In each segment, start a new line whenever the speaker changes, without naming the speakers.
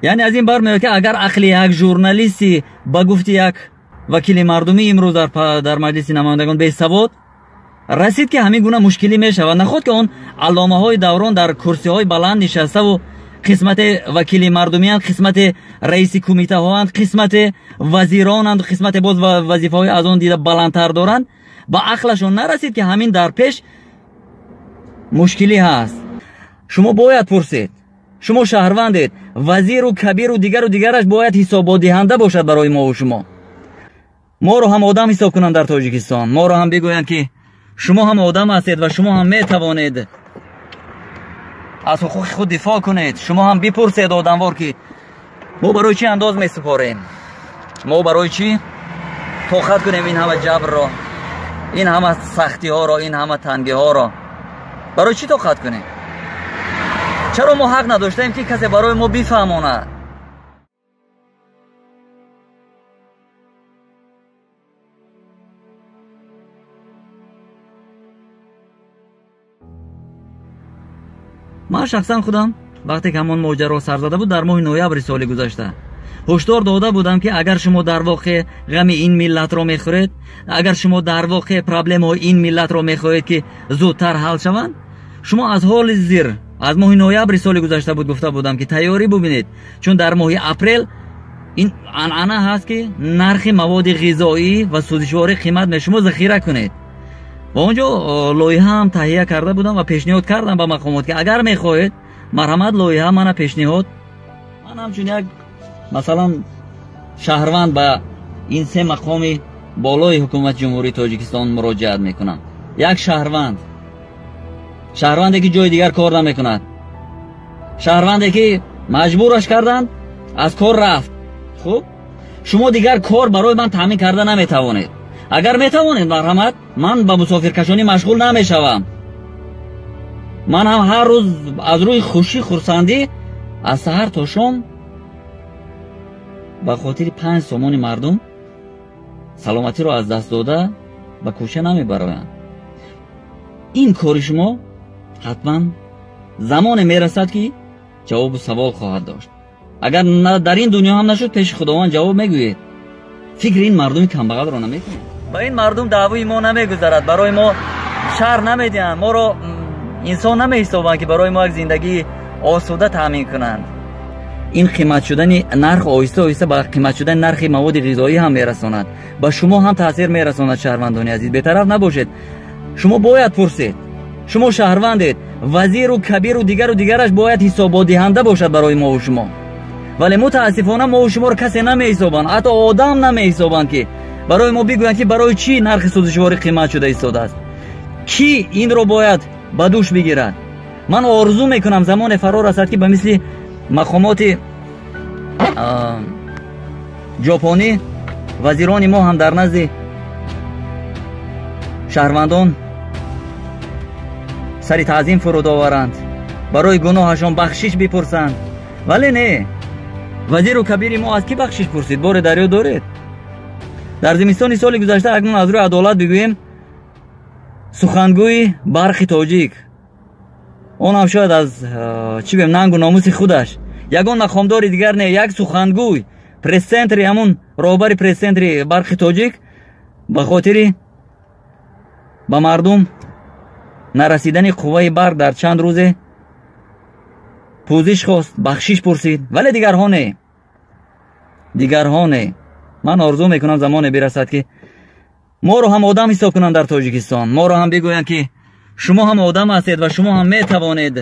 Яъне аз ин бармеояд, ки агар ақли як журналисти ба гуфти як вакили мардумӣ имрӯз дар маҷлиси намояндагон бесавод расид, ки ҳамин гуна мушкилӣ мешавад, наход ки он алломаҳои даврон дар курсиҳои баланд нишаставу қисмати вакили мардумиянд, қисмати раиси кумитаҳоанд, қисмати вазиронанд, қисмати боз вазифаҳои аз он дида баландтар доранд, ба ақлашон нарасид, ки ҳамин дар пеш мушкилӣ ҳаст. Шумо бояд пурсед, шумо шаҳрвандед, вазиру кабиру дигару дигараш бояд ҳисоботдиҳанда бошад барои мову шумо. Моро ҳам одам ҳисоб кунанд дар Тоҷикистон, моро ҳам бигӯянд, ки шумо ҳам одам ҳастед ва шумо ҳам метавонед аз ҳуқуқи худ дифоъ кунед. Шумо ҳам бипурсед одамвор, ки мо барои чӣ андоз месупорем, мо барои чӣ тоқат кунем ин ҳама ҷабрро, ин ҳама сахтиҳоро, ин ҳама тангиҳоро, барои чӣ тоқат кунем? Чаро мо ҳақ надоштаем, ки касе барои мо бифаҳмонад? Ман шахсан худам вақте ки ҳамон моҷаро сар зада буд дар моҳи ноябри соли гузашта ҳушдор дода будам, ки агар шумо дар воқеъ ғами ин миллатро мехӯред, агар шумо дар воқеъ проблемаҳои ин миллатро мехоҳед, ки зудтар ҳал шаванд, шумо аз ҳоли зир аз моҳи ноябри соли гузашта буд гуфта будам, ки тайёрӣ бубинед, чун дар моҳи апрел ин анъана ҳаст, ки нархи маводи ғизоӣ ва сӯзишворӣ қимат ме, шумо захира кунед. Ва он ҷо лоиҳа ҳам таҳия карда будам ва пешниҳод кардам ба мақомот, ки агар мехоҳед, марҳамат, лоиҳа мана пешниҳод. Ман ҳамчун як масалан шаҳрванд ба ин се мақоми болои ҳукумати Ҷумҳурии Тоҷикистон муроҷиат мекунам. Як шаҳрванд, шаҳрванде ки ҷои дигар кор намекунад, шаҳрванде ки маҷбураш карданд, аз кор рафт. Хуб, шумо дигар кор барои ман таъмин карда наметавонед. Агар метавонед, марҳамат, ман ба мусофиркашонӣ машғул намешавам. Ман ҳам ҳар рӯз аз рӯи хушӣ хурсандӣ аз саҳар то шом ба хотири 5 сомони мардум саломатиро аз даст дода ба кӯча намебароянд. Ин кори шумо ҳатман замоне мерасад, ки ҷавобу савол хоҳад дошт. Агар дар ин дунё ҳам нашуд, пеши Худованд ҷавоб мегӯед. Фикри ин мардуми камбағалро намекунед. Ба ин мардум даъвои мо намегузарад, барои мо шаҳр намедиҳанд, моро инсон намеҳисобанд, ки барои мо як зиндагии осуда таъмин кунанд. Ин қимат шудани нарх оҳиста оҳиста ба қимат шудани нархи маводи ғизоӣ ҳам мерасонад, ба шумо ҳам таъсир мерасонад. Шаҳрвандони азиз, бетараф набошед, шумо бояд пурсед, шумо шаҳрвандед, вазиру кабиру дигару дигараш бояд ҳисоботдиҳанда бошад барои мову шумо. Вале мутаассифона мову шуморо касе намеҳисобанд, ҳатто одам намеҳисобанд, ки барои мо бигӯянд, ки барои чӣ нархи сӯзишворӣ қимат шуда истодааст, кӣ инро бояд ба дӯш бигирад. Ман орзу мекунам замоне фаро расад, ки ба мисли мақомоти ҷопонӣ вазирони мо ҳам дар назди шаҳрвандон сари таъзим фуруд оваранд, барои гуноҳашон бахшиш бипурсанд. Вале не, вазиру кабири мо аз кӣ бахшиш пурсид? Боре дарё доред? Дар зимистони соли гузашта акнун аз рӯи адолат бигӯем, сухангӯи барқи тоҷик, он ҳам шояд аз чӣ гӯем нангу номуси худаш, ягон мақомдори дигар не, як сухангӯй пресс-центри, ҳамун роҳбари пресс-центри барқи тоҷик ба хотири ба мардум нарасидани қувваи барқ дар чанд рӯзе пӯзиш хост, бахшиш пурсид. Вале дигарҳо не, дигарҳо не. Ман орзу мекунам замоне бирасад, ки моро ҳам одам ҳисоб кунанд дар Тоҷикистон, моро ҳам бигӯянд, ки шумо ҳам одам ҳастед ва шумо ҳам метавонед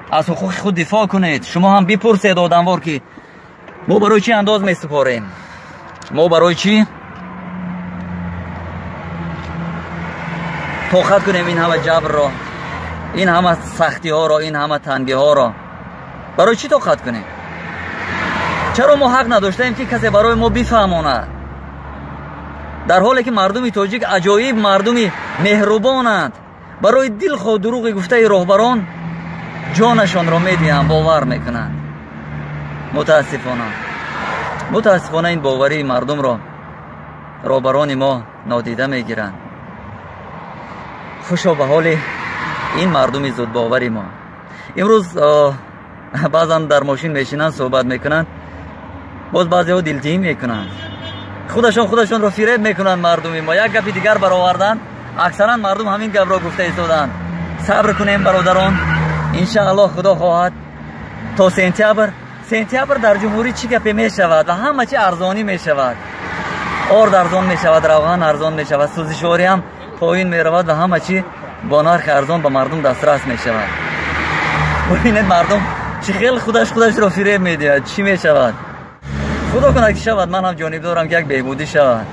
аз ҳуқуқи худ дифоъ кунед. Шумо ҳам бипурсед одамвор, ки мо барои чӣ андоз месупорем, мо барои чӣ тоқат кунем ин ҳама ҷабрро, ин ҳама сахтиҳоро, ин ҳама тангиҳоро, барои чӣ тоқат кунем? Чаро мо ҳақ надоштаем, ки касе барои мо бифаҳмонад? Дар ҳоле ки мардуми тоҷик аҷоиб мардуми меҳрубонанд, барои дилхоҳ дурӯғи гуфтаи роҳбарон ҷонашонро медиҳанд, бовар мекунанд. Мутаассифона, мутаассифона ин боварии мардумро роҳбарони мо нодида мегиранд. Хушо ба ҳоли ин мардуми зудбовари мо. Имрӯз Баъзан дар мошин мешинанд, суҳбат мекунанд, боз баъзеҳо дилтиҳӣ мекунанд, худашонро фиреб мекунанд. Мардуми мо як гапи дигар бароварданд, аксаран мардум ҳамин гапро гуфта истоданд. Сабр кунем бародарон, иншааллоҳ худо хоҳад то сентябр. Сентябр дар ҷумҳурӣ чӣ гапе мешавад ва ҳама чи арзонӣ мешавад. Орд арзон мешавад, равған арзон мешавад, сӯзишворӣ ҳам поин меравад ва ҳама чи бо нархи арзон ба мардум дастрас мешавад. Бубинед мардум чӣ хел худашро фиреб медиҳад. Чӣ мешавад? Худо кунад ки шавад. Ман ҳам ҷонибдорам ки як беҳбудӣ шавад,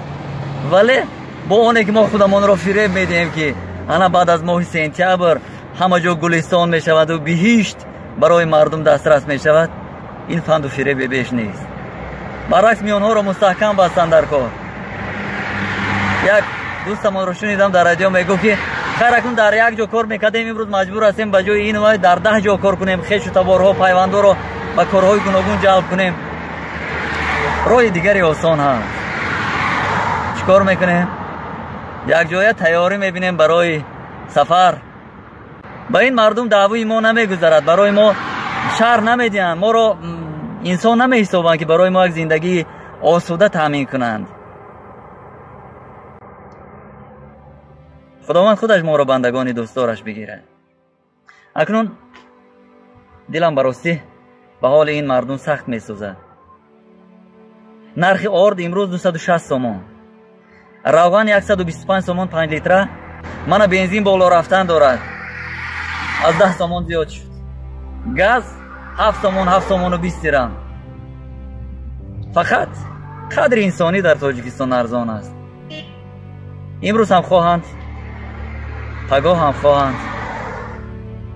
вале бо оне ки мо худамонро фиреб медиҳем ки ана баъд аз моҳи сентябр ҳама ҷо гулистон мешаваду биҳишт барои мардум дастрас мешавад, ин фанду фиребе беш нест. Баръакс миёнҳоро мустаҳкам бастанд дар кор. Як дӯстамонро шунидам дар радио мегуфт ки хайр, акнун дар як ҷо кор мекардем, имрӯз маҷбур ҳастем ба ҷои ин вай дар 10 ҷо кор кунем, хешу таборҳо, пайвандҳоро ба корҳои гуногун ҷалб кунем. Роҳи дигаре осон ҳаст. Чӣ кор мекунем? Якҷоя тайёрӣ мебинем барои сафар. Ба ин мардум даъвои мо намегузарад, барои мо шаҳр намедиҳанд, моро инсон намеҳисобанд ки барои мо як зиндагии осуда таъмин кунанд. Худованд худаш моро бандагони дӯстдораш бигирад. Акнун дилам ба ростӣ ба ҳоли ин мардум сахт месӯзад. Нархи орд имрӯз 260 сомон, равған 125 сомон 5 литра. Мана бензин боло рафтан дорад, аз 10 сомон зиёд шуд. Газ 7 сомон, 7 сомону 20 дирам. Фақат қадри инсонӣ дар Тоҷикистон арзон аст. Имрӯз ҳам хоҳанд, пагоҳ ҳам хоҳанд,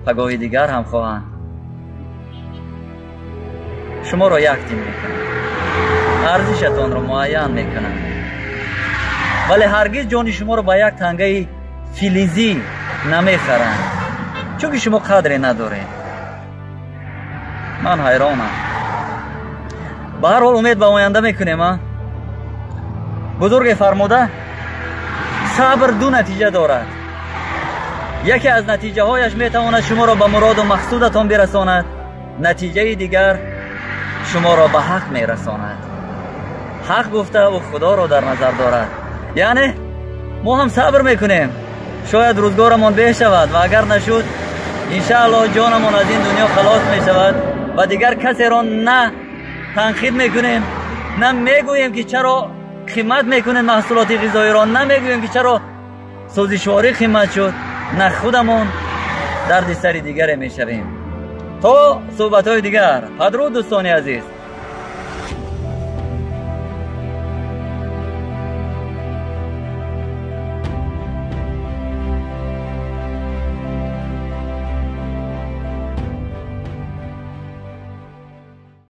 пагоҳи дигар ҳам хоҳанд. Шуморо як тим мекунанд, арзишатонро муайян мекунанд, вале ҳаргиз ҷони шуморо ба як тангаи филизӣ намехаранд, чунки шумо қадре надоред. Ман ҳайронам. Ба ҳар ҳол умед ба оянда мекунем. Бузурге фармуда, сабр ду натиҷа дорад. Яке аз натиҷаҳояш метавонад шуморо ба муроду мақсудатон бирасонад, натиҷаи дигар шуморо ба ҳақ мерасонад. Ҳақ гуфта ӯ худоро дар назар дорад. Яъне мо ҳам сабр мекунем, шояд рӯзгорамон беҳ шавад ва агар нашуд, иншааллоҳ ҷонамон аз ин дунё халос мешавад ва дигар касеро на танқид мекунем, на мегӯем ки чаро қимат мекунем маҳсулоти ғизоиро, на мегӯем ки чаро сӯзишворӣ қимат шуд, на худамон дарди сари дигаре мешавем. То суҳбатҳои дигар, падруд дӯстони азиз.